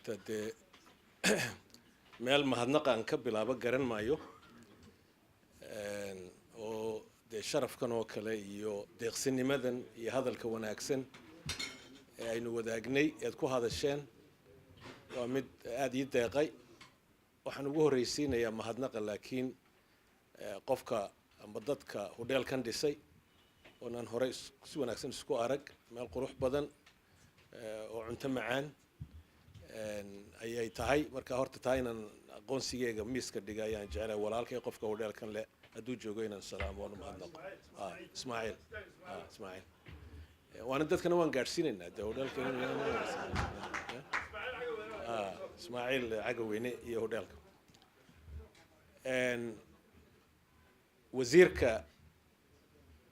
Horta dee meel mahadnaqa aan ka bilaabo garan maayo, oo dee sharafkan oo kale iyo deeqsinimadan iyo hadalka wanaagsan ee aynu wadaagnay eed ku hadasheen waa mid aada ii deeqay. Waxaan ugu horreysiinayaa mahadnaqa, laakiin qofka amba dadka hodheelkan dhisay oonaan horey si wanaagsan isku arag, meel qurux badan oo cunto macaan ayay tahay. Marka horta taa inaan aqoonsigeyga miiska dhiga ayaan jeclahay. Walaalkay, qofka hodheelkan leh, hadduu joogo inaan salaamo waanu mahadnaqo. Ismaaciil, Ismaaciil, waana dadkana waan gaadhsiinaynaa dee hodheelka, Ismaaciil Cagaweyne iyo hodheelka. Wasiirka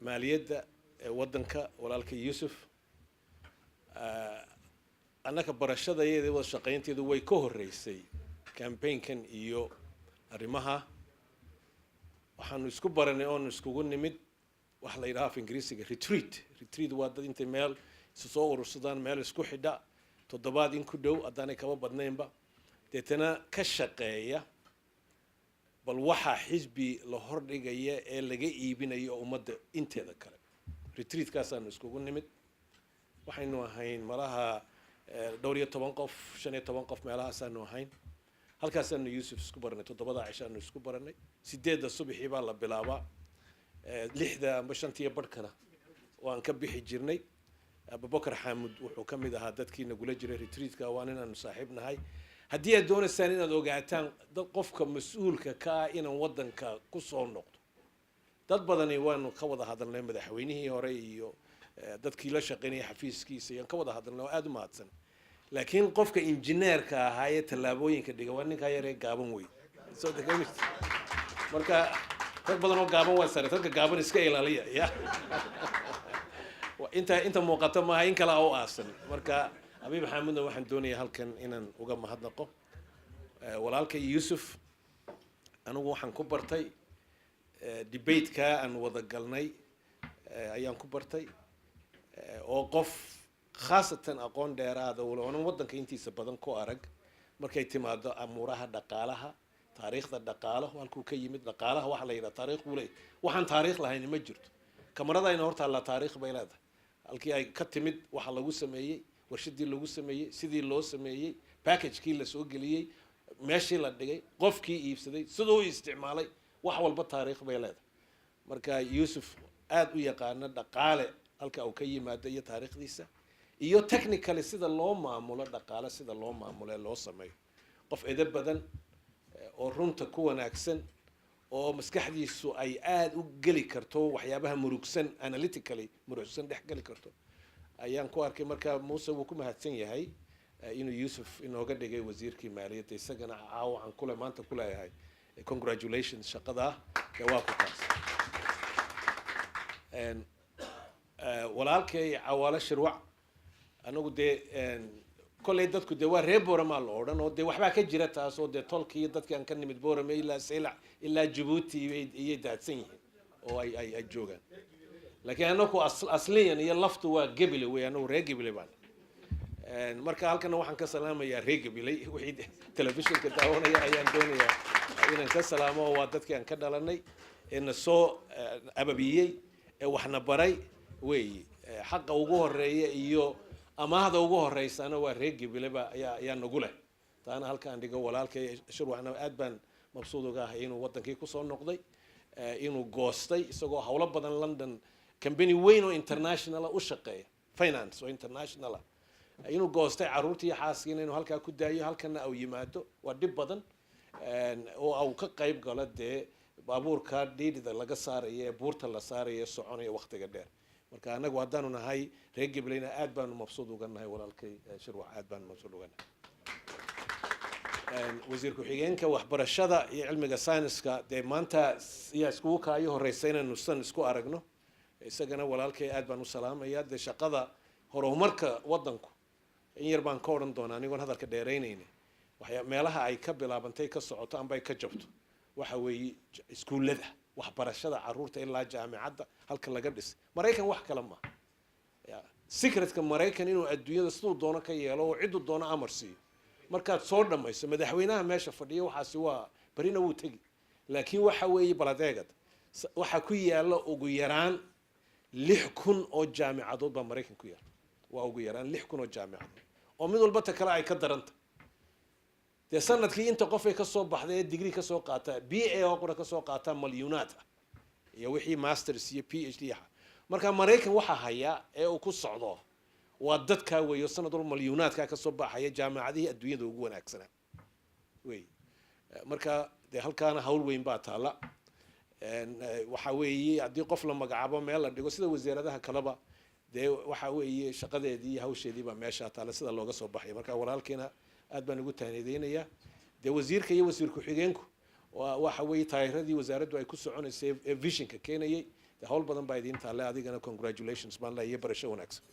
maaliyadda ee waddanka, walaalka Yuusuf, annaka barashadayada, wada shaqaynteedu way ka horreysay campaignkan iyo arrimaha. Waxaanu isku baranay oonu iskugu nimid waxa la yidhaha af Ingiriisiga retreat. Retreat waa dad intay meel isu soo urursadaan, meel isku xidha toddobaad in ku dhow, haddaanay kaba badnaynba, deetana ka shaqeeya bal waxaa xisbi la hordhigaya ee laga iibinayo ummadda inteeda kale. Retreatkaasaanu iskugu nimid. Waxaynu ahayn malaha dhowr iyo toban qof, 15 qof meelahaasaanu ahayn. Halkaasaanu Yuusuf isku baranay. 7da cishaanu isku baranay. 8da subaxii baa la bilaabaa, 6da amba 5tiyo barhkana waan ka bixi jirnay. Abubakar Xaamud wuxuu ka mid ahaa dadkii nagula jiray retreatka. Waa nin aanu saaxiib nahay. Haddii aad doonaysaan inaad ogaataan dad qofka mas-uulka ka ah inaan waddanka ku soo noqdo, dad badani waanu ka wada hadalnay, madaxweynihii hore iyo dadkii la shaqaynayay xafiiskiisa iyaan ka wada hadalnay oo aada u mahadsan, laakiin qofka injineerka ahaa ee tallaabooyinka dhiga waa ninkaa yaree gaaban wey. Marka rag badan oo gaaban waa sare, ragga gaaban iska ilaaliya. Ya inta muuqata maaha, in kale u aasan. Marka Abiib Xaamudna waxaan doonayaa halkan inaan uga mahadnaqo. Walaalka Yuusuf anigu waxaan ku bartay debateka aan wada galnay ayaan ku bartay, oo qof khaasatan aqoon dheeraada oonan waddanka intiisa badan ku arag markay timaado amuuraha dhaqaalaha, taariikhda dhaqaalahu halkuu ka yimid. Dhaqaalaha waxaa la yidhaha taarikh buu leeyahy. Waxaan taariikh lahayn ma jirto. Kamaradayna horta alla taariikh bay leedahay, halkii ay ka timid, waxa lagu sameeyey, warshadii lagu sameeyey, sidii loo sameeyey, packagekii la soo geliyey, meeshii la dhigay, qofkii iibsaday, siduu u isticmaalay, wax walba taariikh bay leedahay. Marka Yuusuf aada u yaqaano dhaqaale halka uu ka yimaado iyo taariikhdiisa iyo technically sida loo maamulo dhaqaale, sida loo maamulo ee loo sameeyo, qof edeb badan oo runta ku wanaagsan oo maskaxdiisu ay aada u geli karto waxyaabaha murugsan, analytically murugsan dhex geli karto ayaan ku arkay. Marka Muuse wuu ku mahadsan yahay inuu Yuusuf inooga dhigay wasiirkii maaliyadda. Isagana caawa waxaan kule maanta ku leeyahay congratulations, shaqada dee waa ku taas. Walaalkay Cawaalo Shirwac, anagu dee kolley dadku dee waa reer Boramaa la odhan, oo dee waxbaa ka jira taas, oo dee tolkii dadkii aan ka nimid Borame ilaa Saylac ilaa Jabuuti iyay daadsan yihiin oo ay joogaan, laakiin anaku asliyan iyo laftu waa Gebile wey. Anagu reer Gebile baan. Marka halkana waxaan ka salaamayaa reer Gabiley. Wixii telefishinka daawanaya ayaan doonayaa inaan ka salaamo, oo waa dadkii aan ka dhalanay ee na soo ababiyey ee waxna baray weeyi. Xaqa ugu horeeya iyo amaahda ugu horeysana waa reer Gabileba ayaa nagu leh. Taana halkaan dhigo. Walaalkay Shirwaxna aad baan mabsuud uga ahay inuu wadankii kusoo noqday, inuu goostay isagoo howlo badan London company weyn oo international u shaqeeya, finance oo international ah, inuu goostay carruurtii iyo xaaskiina inuu halkaa ku daayo, halkana uu yimaado. Waa dhib badan oo uu ka qayb galo dee baabuurka dhiidhida laga saaraya ee buurta la saaraya ee soconaya waqtiga dheer. Marka anagu haddaanu nahay reer Gableyna aad baanu mabsuud uga nahay walaalkay Shirwax, aad baanu mabsuud uga nahay. Wasiir ku-xigeenka waxbarashada iyo cilmiga sayniska, dee maanta yaa iskugu kaayo horeysa inaynu san isku aragno. Isagana walaalkay aad baan u salaamaya. Dee shaqada horumarka waddanku in yar baan ka odhan doonaa anigoon hadalka dheeraynayna. Waxyaa meelaha ay ka bilaabantay, ka socoto amba ay ka jabto, waxa weeye iskuullada, waxbarashada carruurta ilaa jaamicadda halka laga dhisay. Maraykan wax kale maaha. Ya secretka Maraykan inuu adduunyada siduu doono ka yeelo oo cidduu doono amar siiyo. Markaad soo dhammayso, madaxweynaha meesha fadhiya waxaasi waa barina wuu tegi, laakiin waxa weeye baladeegad waxaa ku yaalla ugu yaraan 6000 oo jaamicadood baa Maraykan ku yaalla. Waa ugu yaraan 6000 oo jaamicadood oo mid walba ta kale ay ka daranta. Dee sanadkii inta qofay kasoo baxday ee degree kasoo qaata, BA oo qura kasoo qaata, malyuunaad ah, iyo wixii masters iyo PhD ah. Marka Maraykan waxaa haya ee uu ku socdo waa dadkaa weeyo, sanad walba malyuunaadkaa kasoo baxaya jaamacadihii adduunyada ugu wanaagsanaa wey. Marka dee halkaana hawl weyn baa taalla. Waxa weeye haddii qof la magacaabo, meel la dhigo, sida wasaaradaha kaleba, dee waxa weeye shaqadeedii iyo hawsheedii baa meeshaa taalla, sida looga soo baxay. Marka walaalkiina aad baan ugu tahnideynayaa. Dee wasiirka iyo wasiir ku-xigeenku waxa weeye taageeradii wasaaraddu ay ku soconaysay ee visionka keenayay. Dee hawl badan baa idiin taale. Adigana congratulations baan leeyahay, barasho wanaagsan.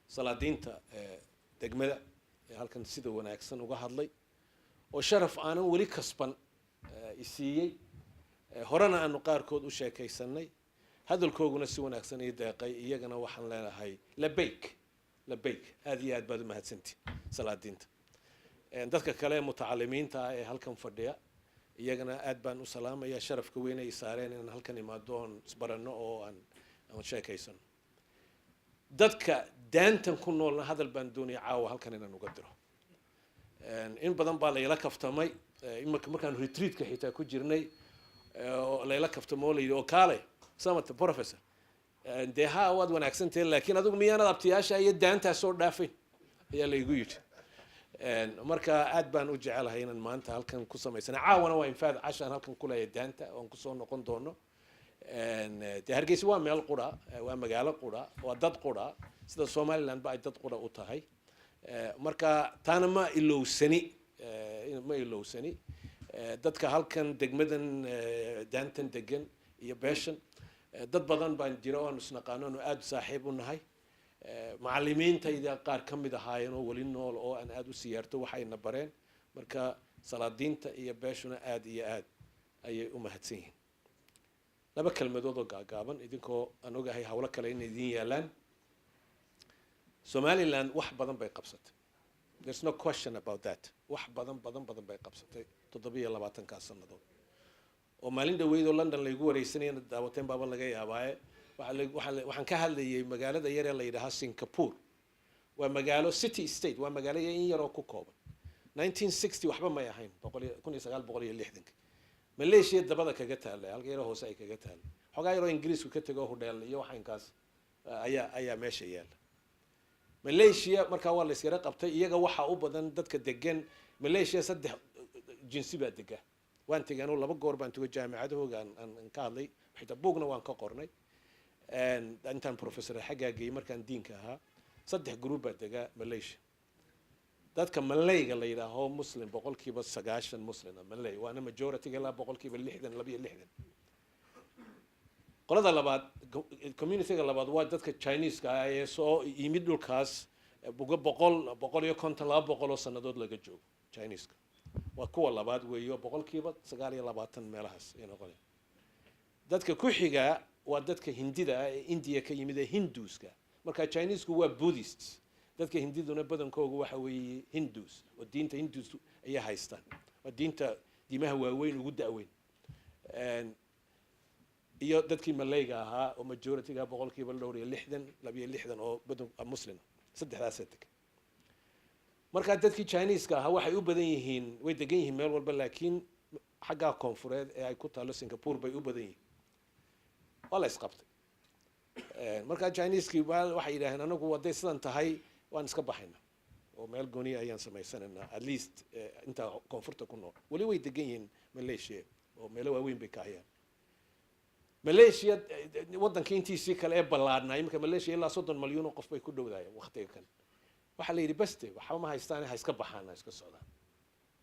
Salaadiinta degmada ee halkan sida wanaagsan uga hadlay oo sharaf aanan weli kasban isiiyey, horena aanu qaarkood u sheekaysanay, hadalkooguna si wanaagsan ii deeqay, iyagana waxaan leenahay labayk, labayk, aad iyo aad baad u mahadsantihi salaadiinta. Dadka kale ee mutacalimiinta ah ee halkan fadhiya, iyagana aad baan u salaamaya, sharafka weyn ay saareen inaan halkan imaado oon isbaranno oo aan sheekaysano. Dadka daantan ku noolna hadal baan doonaya caawa halkan inaan uga diro. In badan baa layla kaftamay imaka markaan retreatka xitaa ku jirnay, oo layla kaftamo oo la yidhi, "Oo kaale samata professor, dee ha waad wanaagsantahay, laakiin adigu miyaanad abtiyaasha iyo daantaa soo dhaafayn?" ayaa laygu yidhi. Marka aad baan u jecelahay inaan maanta halkan ku samaysana, caawana waa infaad cashaan halkan ku leeyahay daanta oon kusoo noqon doono. Dee Hargeysa waa meel qura, waa magaalo qura, waa dad qura, sida Somaliland ba ay dad qura u tahay. Marka taana ma ilowsani, ma ilowsani. Dadka halkan degmadan daantan degan iyo beeshan, dad badan baan jira oo aanu isnaqaano, aanu aada saaxiib u nahay. Macallimiintayda qaar ka mid ahaayeen oo weli nool oo aan aada u siyaarto waxayna bareen. Marka salaadiinta iyo beeshuna aada iyo aad ayay u mahadsan yihiin. Laba kelmadood oo gaagaaban, idinkoo aan ogahay hawlo kale inay idiin yaalaan. Somaliland wax badan bay qabsatay, there's no question about that. Wax badan badan badan bay qabsatay 27-kaas sannadood. Oo maalin dhaweyd oo London laygu wareysanayana daawateen baaba laga yaabaaye, waxaan ka hadlayay magaalada yar ee la yidhaahaa Singapore. Waa magaalo city state, waa magaalo in yaroo ku kooban. 1960 waxba may ahayn, 1960-ka Malaysia dabada kaga taallay, halka yaroo hoose ay kaga taallay, xogaa yaroo Ingiriisku ka tego, hudheel iyo waxaynkaas ayaa meesha yaalla. Malaysia markaa waa la iskara qabtay. Iyaga waxaa u badan dadka degan Malaysia saddex jinsi baa dega. Waan tegay anuu, laba goor baan tego, jaamicadahooga aan ka hadlay, xitaa buugna waan ka qornay intaan professor xaggaa geeyey markaan diinka ahaa. Saddex group baa dega Malaysia. Dadka Malayga la yidhaaho, Muslim, 90% Muslima Malay, waana majority, ilaa 60%, 62. Qolada labaad, communityga labaad, waa dadka Chineska ah ee soo yimid dhulkaas 100, 150, 200 oo sannadood laga joogo. Chineska waa kuwa labaad weeyo, 29% meelahaas ay noqonaya. Dadka ku xigaa waa dadka Hindida ah ee India ka yimid ee Hinduska. Marka Chinesku waa Buddhists, dadka Hindiduna badankoogu waxa weeye Hindus, oo diinta Hindus ayay haystaan, waa diinta diimaha waaweyn ugu da'weyn. Iyo dadkii Malayga ahaa oo majorityga dhowr iyo 60, 62 oo badan Muslim. Saddexdaasaa degan. Marka dadkii Chineska ahaa waxay u badan yihiin, way degan yihiin meel walba, laakiin xaggaa koonfureed ee ay ku taalo Singapore bay u badan yihiin. Waa la isqabtay. Markaa Chineskii waxay yidhaaheen, "Anagu hadday sidan tahay waan iska baxayna oo meel gooniya ayaan samaysanaynaa." At least intaa koonfurta ku nool weli way degan yihiin Malaysia oo meelo waaweyn bay ka hayaan Malaysia. Waddanka intiisii kale ee ballaadhnaa, iminka Malaysia ilaa 30 malyuun oo qof bay ku dhowdaayeen waktiga kan. Waxaa la yidhi, baste waxba ma haystaan, ha iska baxaan, ha iska socdaan.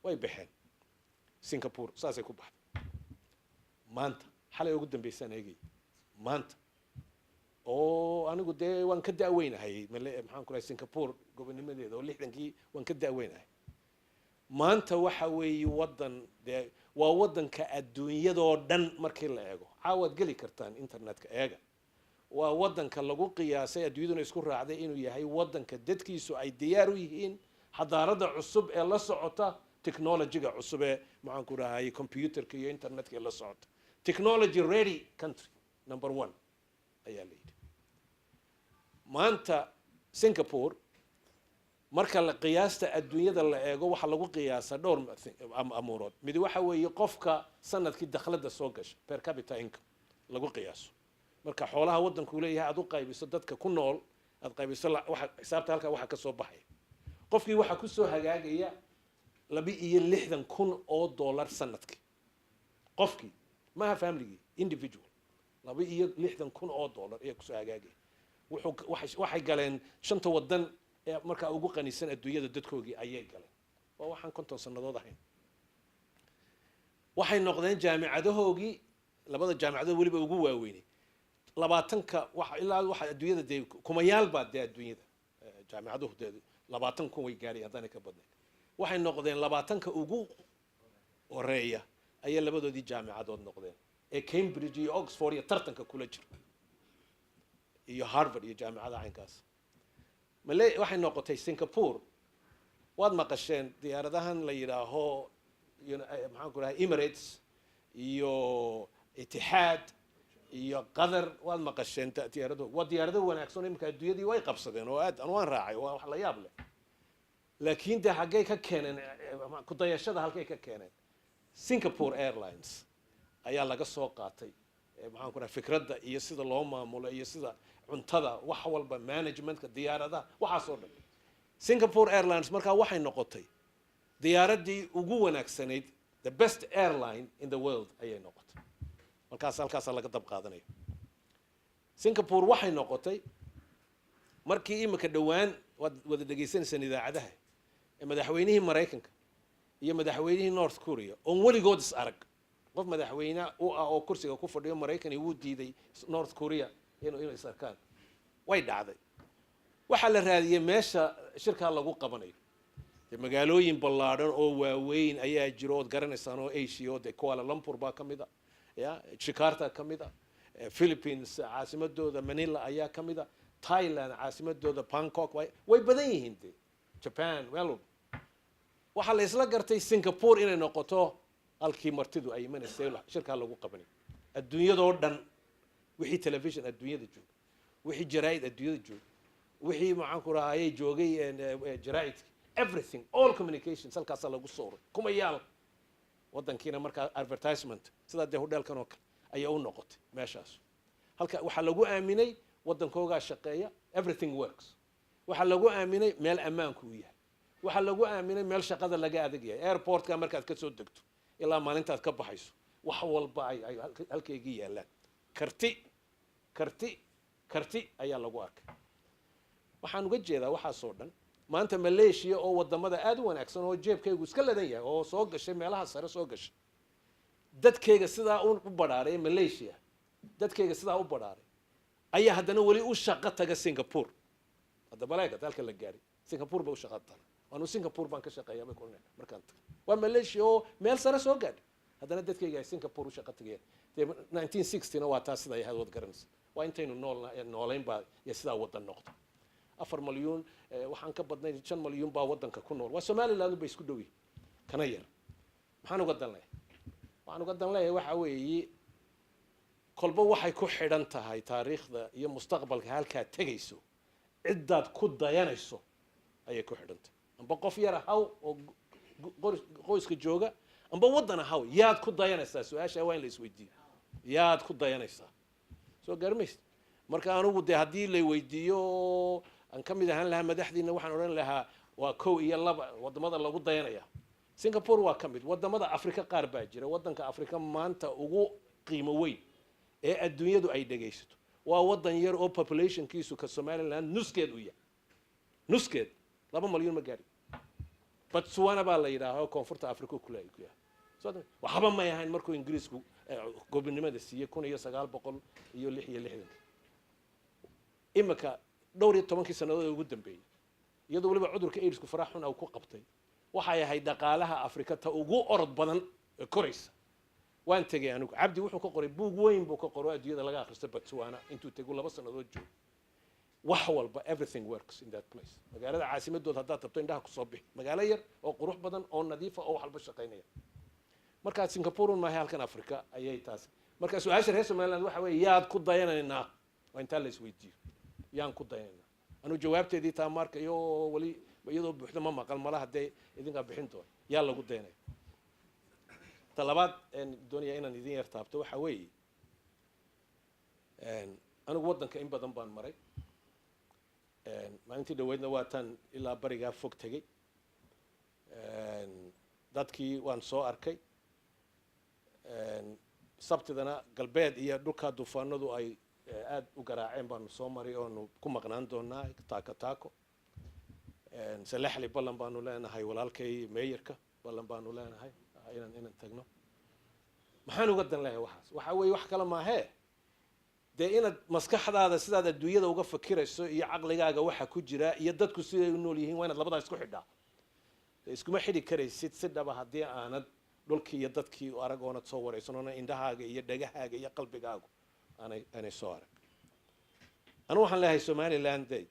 Way baxeen, Singapore saasay ku baxday. Maanta, xalay ugu dambeysaan eegay maanta, oo anigu dee waan ka da'weynahay, maxaan ku rahay, Singapore gobonimadeeda oo 60-kii waan ka da'weynahay. Maanta waxa weeye waddan, dee waa waddanka adduunyadoo dhan markii la eego, caawaad geli kartaan internetka eega, waa waddanka lagu qiyaasay, adduunyaduna isku raacday inuu yahay waddanka dadkiisu ay diyaar u yihiin. Xadaaradda cusub ee la socota technologyga cusub ee, maxaan ku dhahay, computerka iyo internetka ee la socota, technology ready country number one ayaa la yidhi. Maanta Singapore marka la qiyaasta adduunyada la eego, waxaa lagu qiyaasaa dhowr amuurood. Mid waxa weeye qofka sanadkii dakhlada soo gasha, per capita income lagu qiyaaso. Marka xoolaha waddanku leeyahay aad u qaybiso dadka ku nool, aad qaybiso, waxa xisaabta halkaa waxa ka soo baxaya, qofkii waxaa kusoo hagaagaya $62,000 sanadkii. Qofkii maaha, familygii, individual, $62,000 ayaa kusoo hagaagaya. Wuxuu waxay galeen shanta waddan ee markaa ugu qanisan adduunyada, dadkoogii ayay galeen. Waa waxaan 50 sannadood ahayn. Waxay noqdeen jaamicadahoogii, labada jaamicadood weliba ugu waaweynay, 20-ka waxa ilaa waxa adduunyada dee kumayaal baa dee adduunyada jaamicaduhu dee 20,000 way gaadhay haddaanay ka badnayn. Waxay noqdeen 20-ka ugu horeeya ayay labadoodii jaamicadood noqdeen, ee Cambridge iyo Oxford iyo tartanka kula jira iyo Harvard iyo jaamicada caynkaas. Male waxay noqotay Singapore, waad maqasheen diyaaradahan la yidhaaho maxaan ku dhahay, Emirates iyo Itixaad iyo Qatar, waad maqasheen diyaarado. Waa diyaarado wanaagsan oo imika adduunyadii way qabsadeen oo aad an waan raacay, waa wax la yaab leh. Laakiin dee xaggay ka keeneen ku dayashada? Halkay ka keeneen? Singapore Airlines ayaa laga soo qaatay, maxaan ku dhahay, fikradda iyo sida loo maamulo iyo sida cuntada, wax walba, managementka diyaaradaha, waxaas oo dhan. Singapore Airlines markaa waxay noqotay diyaaraddii ugu wanaagsanayd, the best airline in the world ayay noqotay. Markaas halkaasaa laga dab qaadanaya. Singapore waxay noqotay markii imika dhowaan waad wada dhegaysanaysaan idaacadaha ee madaxweynihii Maraykanka iyo madaxweynihii North Korea oon weligood is arag, qof madaxweyne u ah oo kursiga ku fadhiyo Maraykan wuu diiday North Korea inuu is arkaan. Way dhacday. Waxaa la raadiyey meesha shirkaa lagu qabanayo. Dee magaalooyin ballaadhan oo waaweyn ayaa jiro ood garanaysaan oo Asia, oo dee Kuala Lumpur baa ka mid a, ya Jakarta ka mid a, Philippines caasimadooda Manila ayaa ka mid a, Thailand caasimadooda Bangkok, way badan yihiin de, Japan, meel walba. Waxaa la isla gartay Singapore inay noqoto halkii martidu ay imanaysay, shirkaa lagu qabanay. Adduunyadoo dhan, wixii television adduunyada jooga, wixii jaraa'id adduunyada jooga, wixii, maxaan ku rahayay, joogay jaraa'idki, everything, all communications halkaasaa lagu sooray kumayaal. Waddankiina markaa advertisement sidaa dee hodheelkan oo kale ayaa u noqotay meeshaas. Halka waxaa lagu aaminay waddankoogaa shaqeeya, everything works. Waxaa lagu aaminay meel ammaanku u yahay. Waxaa lagu aaminay meel shaqada laga adag yahay. Airportka markaad ka soo degto ilaa maalintaad ka baxayso, wax walba ay halkaygii yaallaan. Karti, karti, karti ayaa lagu arkay. Waxaan uga jeedaa waxaasoo dhan, maanta Malaysia oo wadamada aada u wanaagsan oo jeebkaygu iska ladan yahay oo soo gashay meelaha sare soo gashay, dadkayga sidaa u badhaaray, Malaysia dadkayga sidaa u badhaaray ayaa haddana weli u shaqo taga Singapore. Hadda baleega dalka la gaaray, Singapore ba u shaqo taga. Waanu Singapore baan ka shaqeeyaa bay kulanaya markaan tago. Waa Malaysia oo meel sare soo gaadhay, haddana dadkayga ay Singapore u shaqo tagayaan. Dee 1960na waa taa siday ahayd, waad garanaysa. Waa intaynu nool noolayn baa iyo sidaa wadan noqdo. 4 malyuun, waxaan ka badnayn 5 malyuun baa waddanka ku nool. Waa Somaliland bay isku dhow yihin, kana yar. Maxaan uga dan leeyahay? Waxaan uga dan leeyahay waxa weeye, kolba waxay ku xidhan tahay taariikhda iyo mustaqbalka halkaad tegayso, ciddaad ku dayanayso ayay ku xidhan tahay. Amba qof yar ahaw oo qoyska jooga, amba waddan ahaw, yaad ku dayanaysaa? Su-aasha waa in la isweydiiyo. Yaad ku dayanaysaa? Soo gaarmaysa. Marka anugu dee haddii la weydiiyo, aan ka mid ahaan lahaa madaxdiina, waxaan odhan lahaa waa kow iyo laba wadamada lagu dayanaya. Singapore waa ka mid wadamada Afrika. Qaar baa jira. Waddanka Afrika maanta ugu qiimo weyn ee adduunyadu ay dhegaysato waa waddan yar oo populationkiisu ka Somaliland nuskeed u yahay, nuskeed, 2 malyuun ma gaari. Botswana baa la yidhaaha, koonfurta Africa kule ku yahay. Waxba may ahayn markuu Ingiriisku gobonimada siiyey 1966. Imika dhowr iyo tobankii sannadood ee ugu dambeeyey, iyadoo weliba cudurka AIDSku farax xun ku qabtay, waxay ahayd dhaqaalaha Afrika ta ugu orod badan ee koraysa. Waan tegey anigu. Cabdi wuxuu ka qoray buug weyn buu ka qoro adduunyada laga akhristo, Botswana intuu tego 2 sannadood joogo. Wax walba, everything works in that place. Magaalada caasimadooda haddaad tabto, indhaha kusoo bixi, magaalo yar oo qurux badan oo nadiifa oo wax walba shaqaynaya. Markaa Singapore un maahay, halkan Africa ayay taasi. Marka su-aasha reer Somaliland waxa weeye, yaad ku dayanaynaa? Waa intaa la isweydiiyo, yaan ku dayanaynaa? Anuu jawaabteedii taa markayo weli iyadoo buuxda ma maqal malaha, dee idinkaa bixin doona. Yaa lagu dayanaya? Ta labaad doonaya inaan idin yar taabto waxa weeye, anigu waddanka in badan baan maray. Maalintii dhaweydna waa tan ilaa barigaa fog tegey. Dadkii waan soo arkay. Sabtidana galbeed iyo dhulkaa duufaanadu ay aada u garaaceen baanu soo maray oonu ku maqnaan doonaa taako taako. Salexli ballan baanu leenahay, walaalkay meeyarka ballan baanu leenahay inaan tagno. Maxaan uga dan lehay waxaas? Waxa weeye, wax kale maahee, dee inaad maskaxdaada sidaad adduunyada uga fakirayso iyo caqligaaga waxa ku jira iyo dadku siday u nool yihiin, waa inaad labadaa isku xidhaa. Dee iskuma xidhi karaysid si dhaba haddii aanad dhulkii iyo dadkii arag oonad soo waraysan, oona indhahaaga iyo dhegahaaga iyo qalbigaagu aanay soo arag. Anu waxaan leeyahay Somaliland day,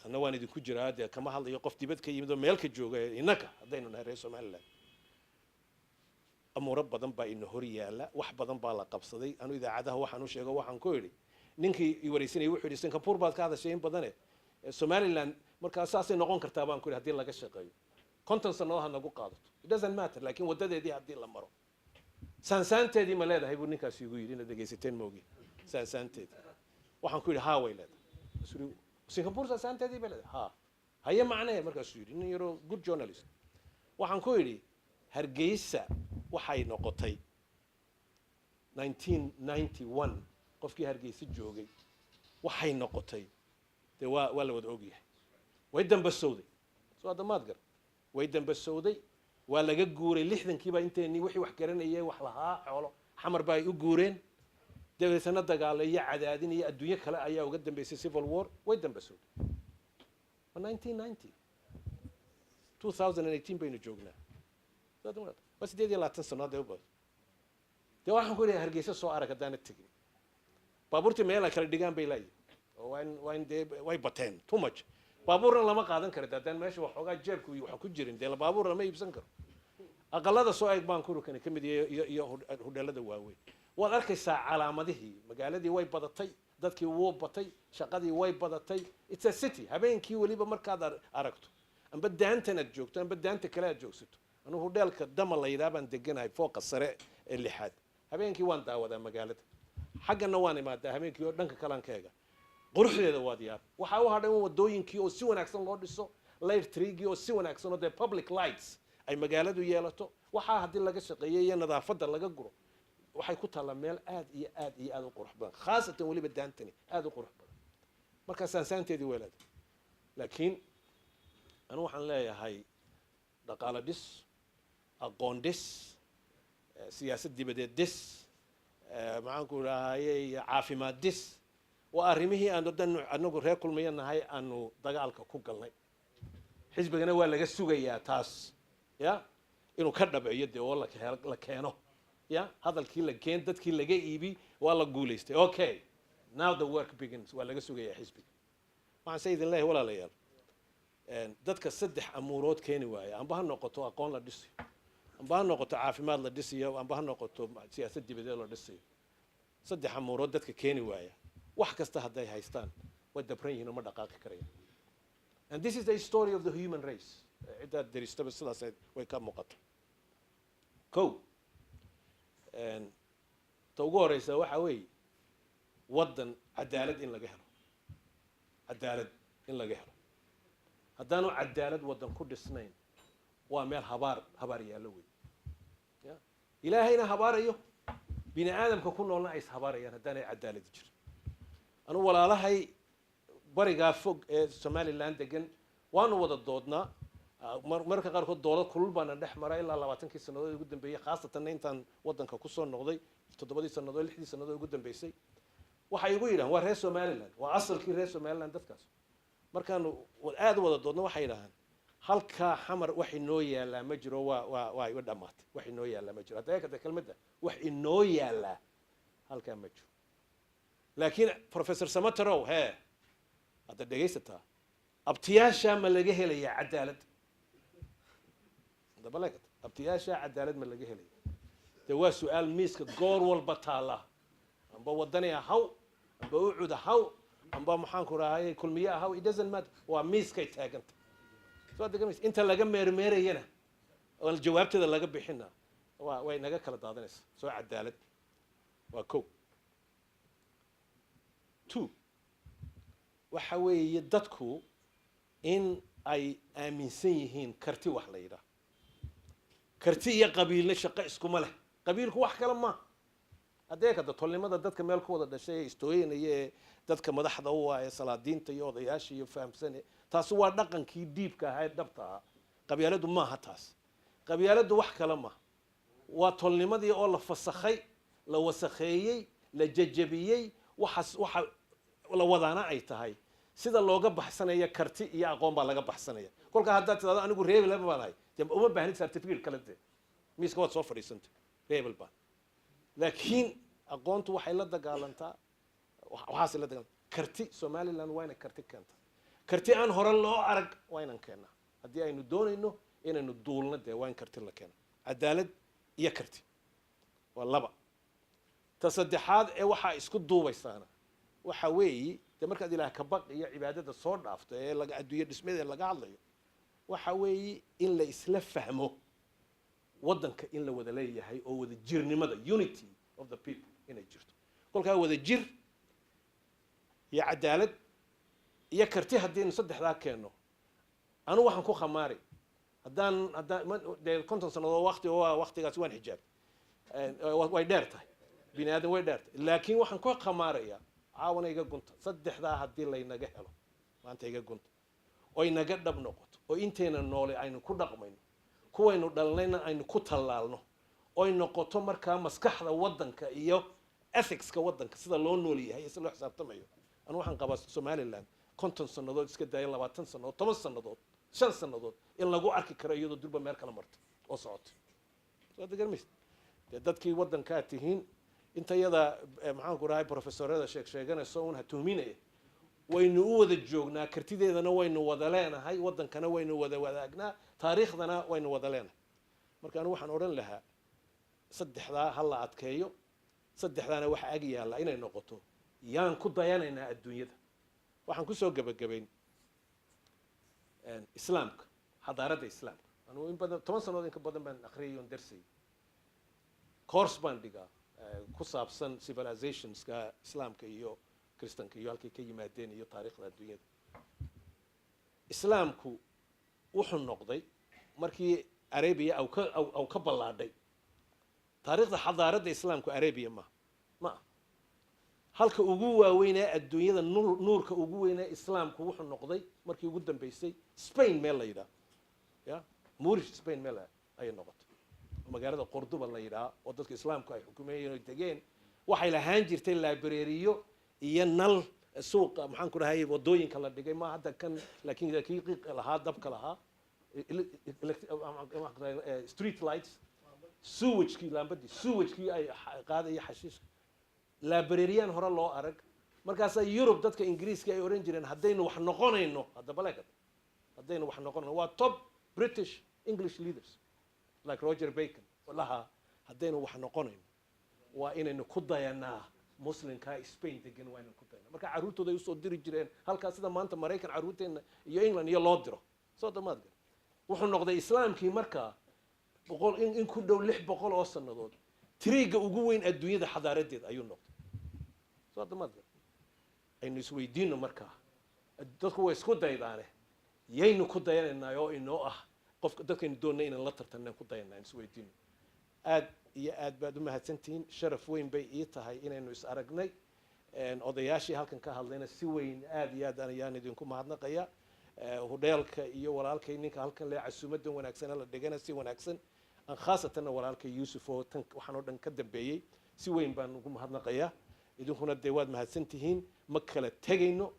anna waan idinku jiraa, dee kama hadlayo qof dibad ka yimid oo meel ka jooga. Innaka haddaynu nahay reer Somaliland, amuuro badan baa ina hor yaalla, wax badan baa la qabsaday. Anu idaacadaha waxaan u sheego, waxaan ku idhi, ninkii i wareysanayay wuxuu yidhi, "Singapore baad ka hadashay in badane, Somaliland markaa saasay noqon kartaa?" Baan ku yidhi, haddii laga shaqeeyo, 50 sannadood ha nagu qaadato, it doesn't matter, laakiin waddadeedii haddii la maro. Saansaanteedii ma leedahay, buu ninkaasi igu yidhi, inaad dhegaysateen moogi. Saansaanteedii waxaan ku yidhi, haa, way leedahay. Singapore saansaanteedii bay leedahay. Ha haye macnee, markaasuu yidhi nin yaroo good journalist. Waxaan ku yidhi, Hargeysa waxay noqotay 1991, qofkii Hargeysa joogay waxay noqotay dee waa la wada ogyahay. Way dambasowday, soo hadda maad gar, way dambasowday, waa laga guuray. 60-kiiba inteenii wixii wax garanayay, wax lahaa, xoolo Xamar ba ay u guureen. Dabeetana dagaalo iyo cadaadin iyo adduunyo kale ayaa uga dambeysay, civil war. Way dambasowday. Waa 1990, 2018 baynu joognaa, waa 28 sano hadday u badato. Dee waxaan ku leeyahay, Hargeysa soo arag haddaana tegin. Baabuurtii meel ay kala dhigaan bay laayihin oo waa in dee way bateen, too much. Baabuurna lama qaadan karo de haddaan meesha waxoogaa jeebku waxa ku jirin, dee baabuur lama iibsan karo. Aqalada soo eeg baan kurukani ka mid yahay iyo hudheelada waaweyn. Waad arkaysaa calaamadihii. Magaaladii way badatay, dadkii wuu batay, shaqadii way badatay. It's a city. Habeenkii weliba markaad aragto, amba daantan aad joogto amba daanta kale aad joogsato, anugu hudheelka Dama la yidhaha baan deganahay, fooqa sare ee lixaad. Habeenkii waan daawadaa magaalada, xaggana waan imaadaa habeenkii oo dhanka kalaan ka ega quruxdeeda, waad yaab. Waxaa u hadhay un wadooyinkii oo si wanaagsan loo dhiso, light trigii oo si wanaagsan oo dee public lights ay magaaladu yeelato. Waxaa haddii laga shaqeeyo iyo nadaafadda laga guro, waxay ku taallaa meel aad iyo aad iyo aad u qurux badan, khaasatan weliba daantani aad u qurux badan. Markaa saansaanteedii way leedahay, laakiin anu waxaan leeyahay dhaqaale dhis, aqoon dhis, siyaasad dibadeed dhis, maxaan ku idhaahayey, caafimaad dhis. Waa arrimihii aanu dan anagu reer Kulmiya nahay aanu dagaalka ku galnay. Xisbigana waa laga sugayaa taas ya inuu ka dhabeeyo, dee oo la keeno ya hadalkii la keen, dadkii laga iibi, waa la guulaystay. Okay, now the work begins. Waa laga sugayaa xisbiga. Waxaan se idin leeyahay, walaalayaal, dadka saddex amuurood keeni waaya, amba ha noqoto aqoon la dhisiyo, amba ha noqoto caafimaad la dhisiyo, amba ha noqoto siyaasad dibadeed la dhisiyo, saddex amuurood dadka keeni waaya, wax kasta hadday haystaan way dabran yihiin oo ma dhaqaaqi karayaan. And this is the story of the human race. Ciddaad deristaba sidaas way ka muuqata. Ko ta ugu horeysa waxa weeye waddan cadaalad in laga helo. Cadaalad in laga helo. Haddaanu cadaalad waddan ku dhisnayn, waa meel habaar habaar yaallo wey ya Ilaahayna habaarayo, bini aadamka ku noolna ay is habaarayaan haddaanay cadaaladi jirin. Anugu walaalahay barigaa fog ee Somaliland degan waanu wada doodnaa. Mararka qaarkood doolad kulul baana dhex mara ilaa 20-kii sannadood ugu dambeeyey, khaasatanna intaan waddanka kusoo noqday 7-dii sannadood, 6-dii sannadood ugu dambeysay. Waxay igu yidhahan, waa reer Somaliland, waa asalkii reer Somaliland dadkaas. Markaanu aada u wada doodno, waxay yidhahaan, halkaa Xamar wax inoo yaallaa ma jiro, waa iga dhamaatay, wax inoo yaallaa ma jiro. Hadda eegata kelmadda wax inoo yaallaa halkaa ma jiro. Laakiin Professor Samaterow hee. Hadda dhegaysataa, abtiyaashaa ma laga helayaa cadaalad? Dabaleegad, abtiyaashaa cadaalad ma laga helaya? Dee waa su-aal miiska goor walba taala. Amba Wadani ahaw, amba UCID ahaw, amba maxaan ku rahay, Kulmiye ahaw, it doesn't matter, waa miiskay taaganta. Soo degamaysa inta laga meermeerayana oon jawaabteeda laga bixina, waa way naga kala daadanaysa. Soo cadaalad waa ko. Two, waxa weeye dadku in ay aaminsan yihiin karti. Wax la yidhaah karti iyo qabiilna shaqo iskuma leh. Qabiilku wax kale ma haddee kada tolnimada dadka meel ku wada dhashay ee istooyanaya, ee dadka madaxda u ah, ee salaadiinta iyo odayaasha iyo fahamsane, taasi waa dhaqankii diibka ahaa ee dhabta ahaa. Qabyaaladu maaha taas. Qabyaaladu wax kale ma waa tolnimadii oo la fasakhay, la wasakheeyey, la jajabiyey. Waxaas waxa la wadaana ay tahay sida looga baxsanaya karti iyo aqoon baa laga baxsanaya. Kolkaa haddaad tidhahdo anigu reebel baan ahay, dee uma baahnid certificate kale, dee miiska waad soo fadhiisantay, reebel baan. Laakiin aqoontu waxay la dagaalantaa, waxaasay la dagaalantaa karti. Somaliland waa inay karti keentaa. Karti aan hore loo arag waa inaan keennaa haddii aynu doonayno inaynu duulno. Dee waa in karti la keena. Cadaalad iyo karti waa laba. Ta saddexaad ee waxaa isku duubaysaana waxa weeyi, dee markaad Ilaah kabaq iyo cibaadada soo dhaafto ee laga adduunye dhismadeeda laga hadlayo, waxa weeyi in la isla fahmo waddanka in la wada leeyahay oo wada jirnimada, unity of the people, inay jirto. Kolkaa wada jir iyo cadaalad iyo karti haddaynu saddexdaa keenno, anu waxaan ku khamaari haddaan dee 50 sannadood waqti waa waqtigaasi waan xijaabtay, way dheer tahay, bini aadam way dheer tahay, laakiin waxaan ku khamaarayaa caawana iga gunta, saddexdaa haddii laynaga helo maanta, iga gunta oy naga dhab noqoto, oo intayna noole aynu ku dhaqmayno, kuwaynu dhalnayna aynu ku tallaalno, oy noqoto markaa maskaxda waddanka iyo ethicska waddanka, sida loo nool yahay iyo sida loo xisaabtamayo, anu waxaan qabaa Somaliland 50 sannadood iska daaya, 20 sannadood, 10 sannadood, 5 sannadood in lagu arki karo iyadoo durba meel kala martay oo socotay. Soo degan maysid? Dee dadkii waddankaa tihiin, inta yada maxaan ku dhahay, professorada sheeg sheeganayso un ha tuhminaya. Waynu u wada joognaa, kartideedana waynu wada leenahay, waddankana waynu wada wadaagnaa, taariikhdana waynu wada leenahay. Marka anigu waxaan odhan lahaa saddexdaa ha la adkeeyo. Saddexdaana waxa ag yaalla inay noqoto yaan ku dayanaynaa adduunyada. Waxaan kusoo gebagabayn islaamka, xadaaradda islaamka. Anugu in badan, 10 sannadood in ka badan baan akhriyay oon darsayay. Course baan dhigaa ku saabsan civilizationska islaamka iyo kristanka iyo halkay ka yimaadeen iyo taariikhda adduunyada. Islaamku wuxuu noqday markii Arabia aw ka ballaadhay. Taariikhda xadaaradda islaamku Arabia ma ah halka ugu waaweynee adduunyada. Nuurka ugu weynee islaamku wuxuu noqday markii ugu dambeysay Spain meel la yidhaah, ya Moorish Spain meel ayay noqotay, oo magaalada Qorduba la yidhaha, oo dadka islaamku ay xukumeeyeen oo degeen. Waxay lahaan jirtay librariyo iyo nal suuqa, maxaan ku dhahay, wadooyinka la dhigay ma hadda kan, laakiin kii qiiq lahaa, dabka lahaa, street lights, sewagekii, laambadii sewagekii ay qaadaya xashiishka, librariyan hore loo arag. Markaasaa Yurub dadka Ingiriiska ay oran jireen, haddaynu wax noqonayno, haddaba leegad, haddaynu wax noqonayno, waa top British English leaders like Roger Bacon lahaa, haddaynu wax noqonayno waa inaynu ku dayanaa muslimka Spain degan, waa inaynu ku dayanaa. Marka carruurtooda ay usoo diri jireen halkaas, sida maanta Maraykan carruurteenna iyo England iyo loo diro. Soo damaad gar, wuxuu noqday islaamkii markaa boqol in ku dhow 600 oo sannadood tiriiga ugu weyn adduunyada xadaaradeed ayuu noqday. Soo damaad gar, aynu isweydiino markaa, dadku way isku daydaane, yaynu ku dayanaynaa oo inoo ah qofka dadkaynu doonnay inaan la tartanaan ku dayanaa? Aynu isweydiino. Aad iyo aad baad u mahadsantihiin. Sharaf weyn bay ii tahay inaynu is aragnay. Odayaashii halkan ka hadlayna si weyn aad iyo aad ayaan idinku mahadnaqaya. Hudheelka iyo walaalkay ninka halkan le casuumadan wanaagsana la dhigana si wanaagsan aan, khaasatanna walaalkay Yuusuf oo tan waxaan oo dhan ka dambeeyey, si weyn baan ugu mahadnaqayaa. Idinkuna dee waad mahadsan tihiin. Ma kala tegayno.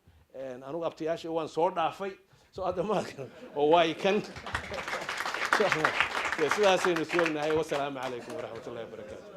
Anugu abtiyaasha waan soo dhaafay, soo hadda ma oo waay kan sidaasaynu isku ognahay. Wasalaamu calaykum waraxmat ullahi wabarakaatu.